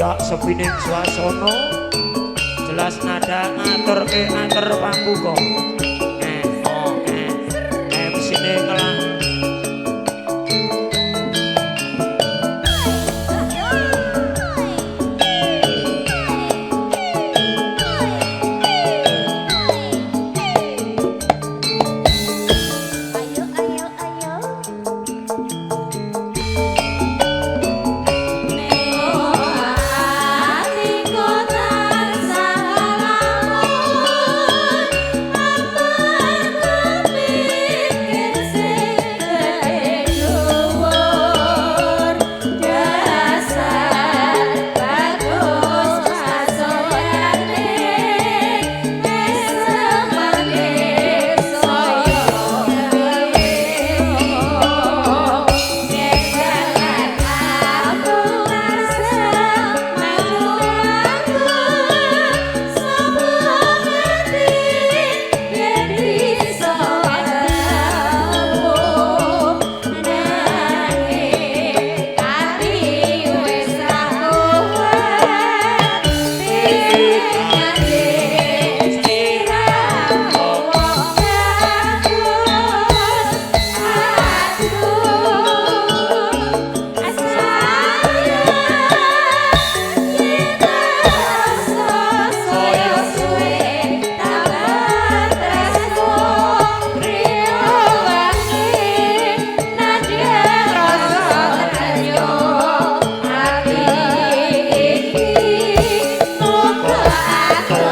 Royak sepining swasana jelas nada ngaturke atur pambuka. MC ne kelah. Ayo ayo ayo. Atiku tansah lamun pikir sing dhuwur dasar bagus pasoyane esemane saya gawe aku tansah melu aku sapa ngerti yen iso ketemu nanging ati wis ra kuat pikirane sliramu wong bagus aduh sayang yen rasa saya suwe tambah tresno rino wangi nadyan rasa trenyuh ati iki muga aku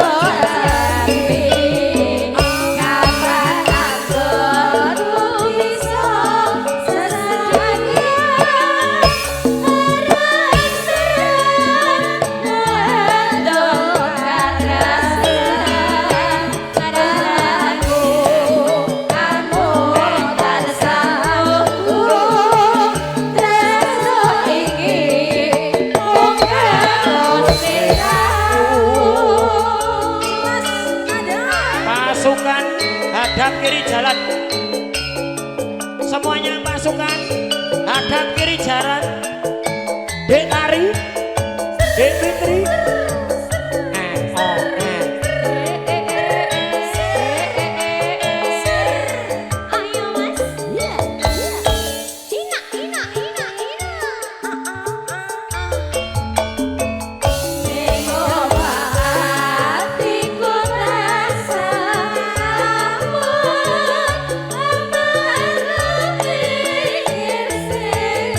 jampi kapan anggonku bisa sesajian terang muandung katresnan aku amung tansah nunggu tresno iki mung kanggo sliramu. Mas ada. Pasukan hadap kiri jalan. Semuanya pasukan hadap kiri jalan. Dek Tari, Dek Fitri, O N. Ayo Mas. Ina ina ina ina. Atiku tansah lamun pikir sing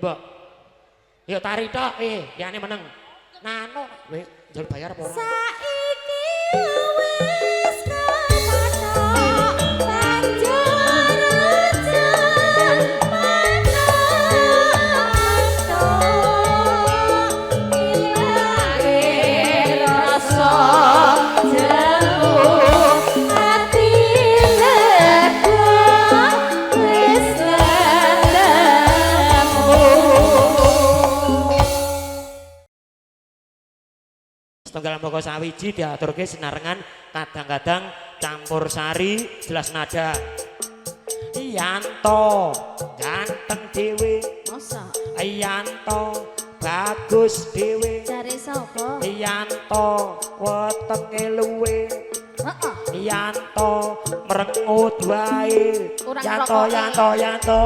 Mbok. Yo tari tok, liyane meneng. Nano, kowe njol bayar apa ora? Saiki wis kepatok banjur aja patok ilange rasa jemu ati lega wis ketemu. Setunggal moko sawiji diaturke sinarengan kadang-kadang campur sari jelas nada. Yanto ganteng dhewe, Masa Yanto bagus dhewe, jare sapa? Yanto wetenge luwe, Heeh. Yanto merengut wae. Kurang Yanto rokoke. Yanto Yanto.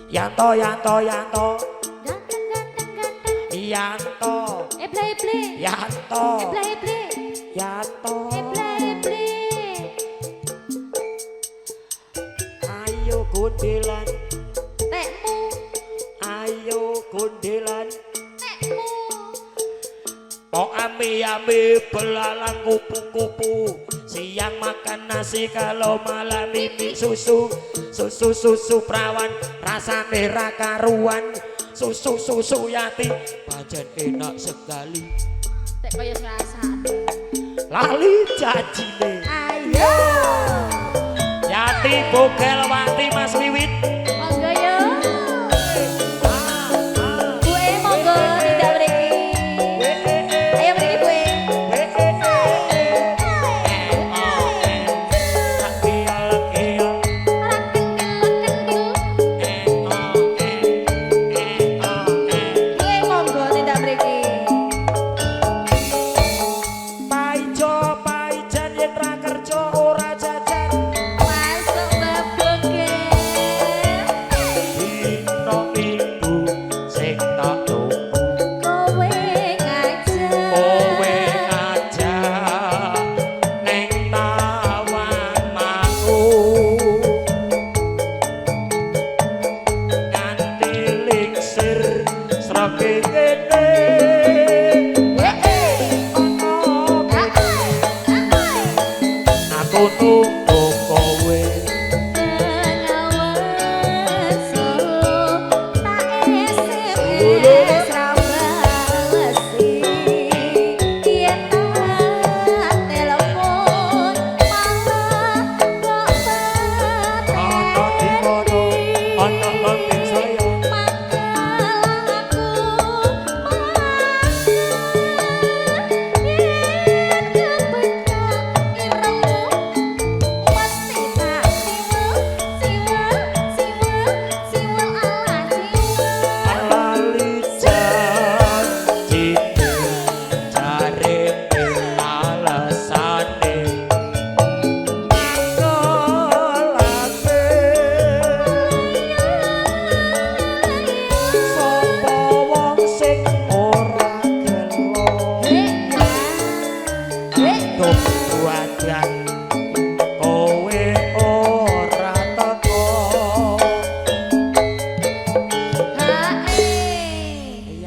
Yanto Yanto Yanto. Ganteng ganteng ganteng. Yanto Eble eble. Yanto Eble eble. Yanto. Eble eble. Ayo gondelan, Tekmu, ayo gondelan. tekmu. Oh ami ami belalang kupu-kupu. Siang makan nasi kalau malam mimpi susu. Susu susu perawan rasane ra karuan. Susu susu yati pancen enak sekali. Tek kaya ngrasakne. Lali janjine. Ayo. Yati bogel wati Mas Wiwit. Monggo yo. Buke monggo tindak mriki. Ayo mriki buke. Ora kendel-kendel. Buke monggo tindak mriki. Paijo paijan yen ra kerja ora jajan. Masuk baboke. Dina Minggu sing tak tunggu Kowe ngajak. kowe ngajak neng Tawangmangu nganti lingsir srengenge aku nunggu kowe. Bengawan Solo tak SMS ra balesi. Yen tak telepon malah kok Ana di kono ana lembing saya. Mangkel aku mangkel yen kepethuk irengmu mesti tak siwel siwel siwel siwel ala siwel. Lali janjine jare alesane ngelake sapa wong sing ora gelo Hei, tuh wajan kowe ora teko.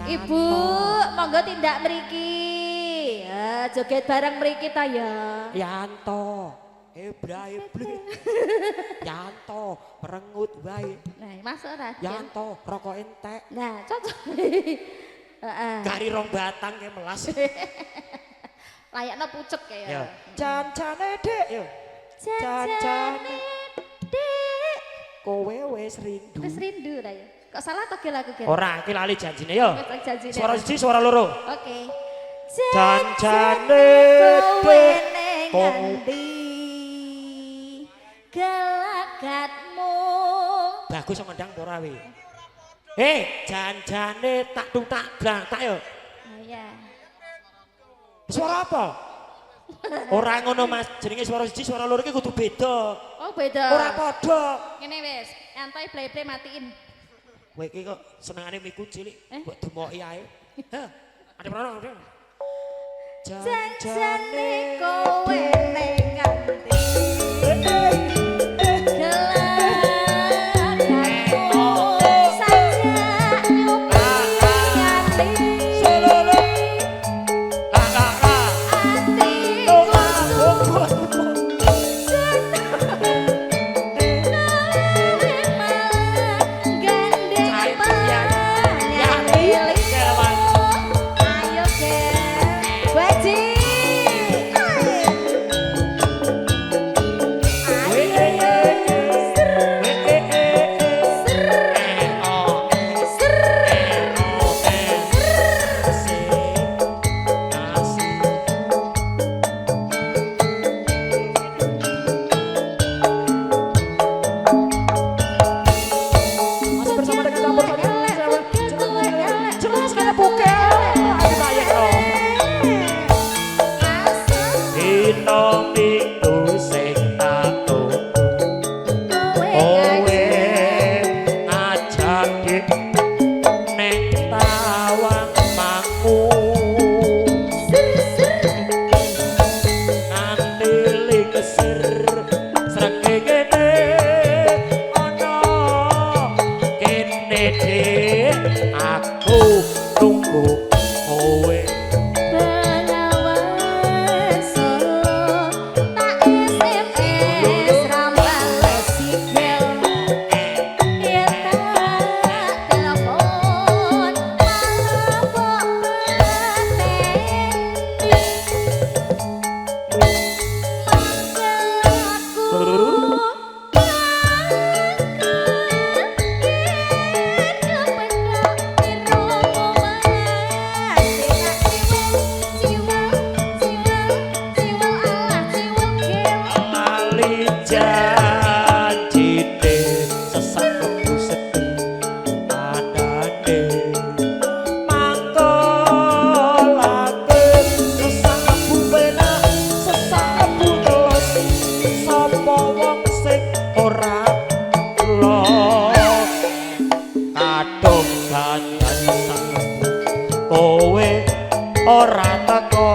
Ibu, monggo tindak mriki. Joget bareng mriki ta ya. Yanto ebra eble Yanto merengut wae. Nah, masuk ora? Yanto rokok entek. Nah, cocok. Heeh. Kari rong batang kayak melas. Layakno pucet kaya. Ya. Jancane Dek yo. Jancane Dek. Kowe wis rindu. Wis rindu ta ya. Kok salah to gel aku gel? Ora, iki lali janjine yo. Wis janjine. Suara siji, suara loro. Oke. Jancane kowe Dek. ning Kowe ngendi? Gelagatmu. Bagus iso ngendang apa ora wi? Janjane tak tung tak blang tak yo. Oh iya. Suara apa? Ora ngono Mas, jenenge suara siji, suara loro iki kudu beda. Oh beda. Ora padha. Ngene wis, nyantai play-play matiin. Kowe iki kok senengane miku cilik, Eh? mbok demoki ae. Heh, ada prono. Janjane kowe ning ngendi? Gelagatmu. Kowe ora teko.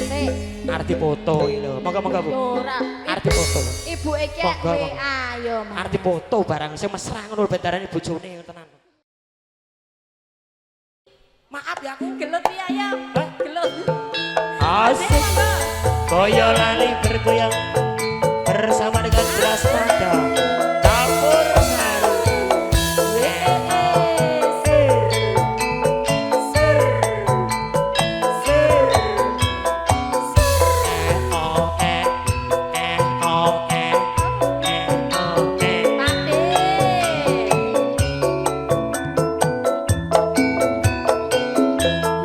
Sik. Arep dipoto iki lho. Monggo-monggo Bu. Ora. Arep dipoto. Ibu iki Monggo, monggo. WA yo, Mas. Arep dipoto barang sing mesra ngono lho bendarane bojone tenan. Maaf ya aku. Gelut piye ayo? Hah? Gelut. Asik. Monggo. Boyolali bergoyang bersama dengan Beras Mada. Campur sari. Eh, oh, eh, eh, oh, eh, eh, oh, eh. Pakde.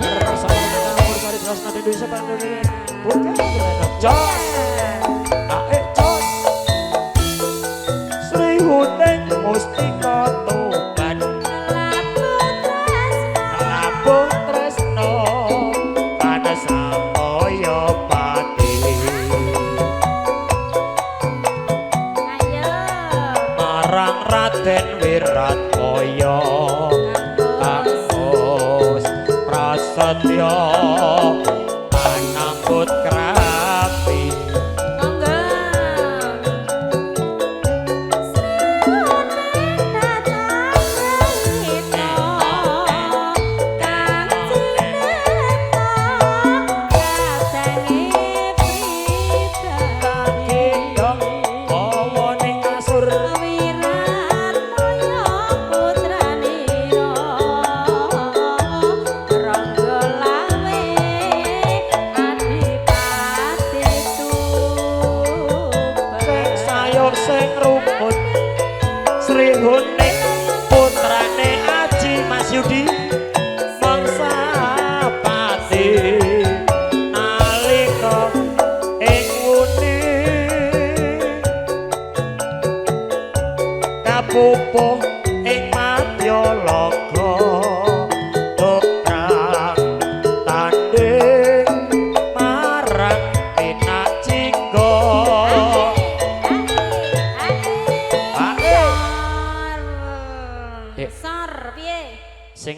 Bersama dengan Campur Sari Beras Mada Indonesia Bandung. Bukan Jos. Ae jos. Sri Huning Mustika Tuban. Labuh tresno Kanasamaya pati. Ayo. Marang Raden Wiratmaya Kangos Prasetyo anambut krapi. Monggo. Kagendong bawa ning kasur. Sing sayur sing rumput Sri Huning putrane Aji Mas Yudi mangsa pati nalika ing wuni kapupuh ing Madyalaga perang tandhing marang Pinacingga. Dek. Sor piye? Sing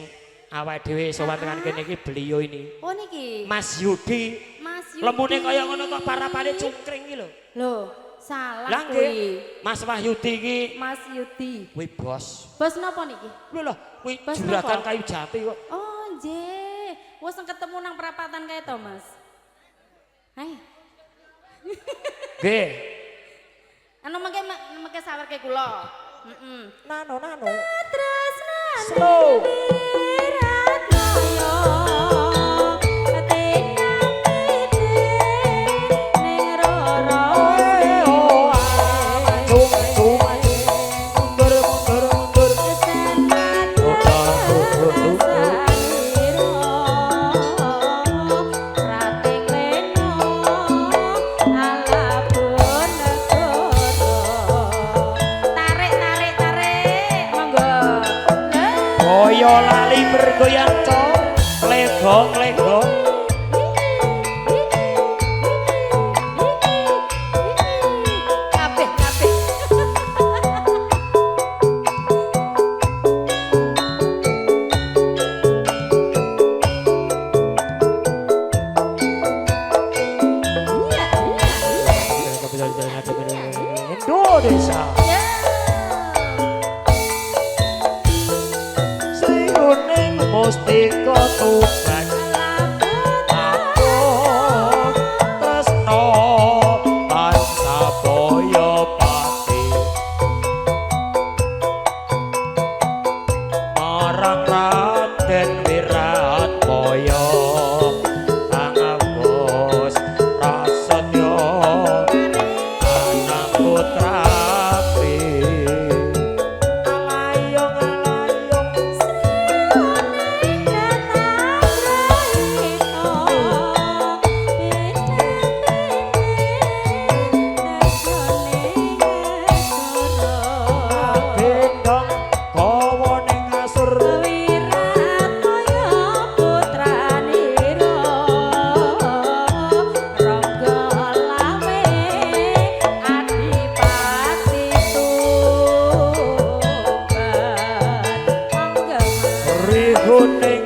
awake dhewe sowan tekan kene iki beliau ini Oh niki. Mas Yudi. Mas Yudi. Lemune kaya ngono kok parapane cungkring iki lho. Loh, salah Lah nggih, kuwi. Mas Wahyudi iki Mas Yudi. kuwi bos. Bos napa niki? Lho lho, kuwi Bos juragan napa? kayu jati kok. Oh, nggih. Wis ketemu nang perapatan kae to, Mas. Hai. Nggih. Anu mengke mengke sawerke kula. Heeh. Nano nano. Tresnane Slow. Wiratmaya, ning roro. Eh, oh, ah, maju maju maju. Mundur mundur mundur. Boyolali bergoyang cok. Legong legong. Kabeh kabeh. Iya, iya, iya. Indonesia. Ya. Sri Huning Mustika Tuban. Aku tresno tansah boyo pati. Marang Raden Wiratmaya Kang Agus Prasetyo anak putrapi. Alayong alayong. Gendong gawa ning kasur. Kuning.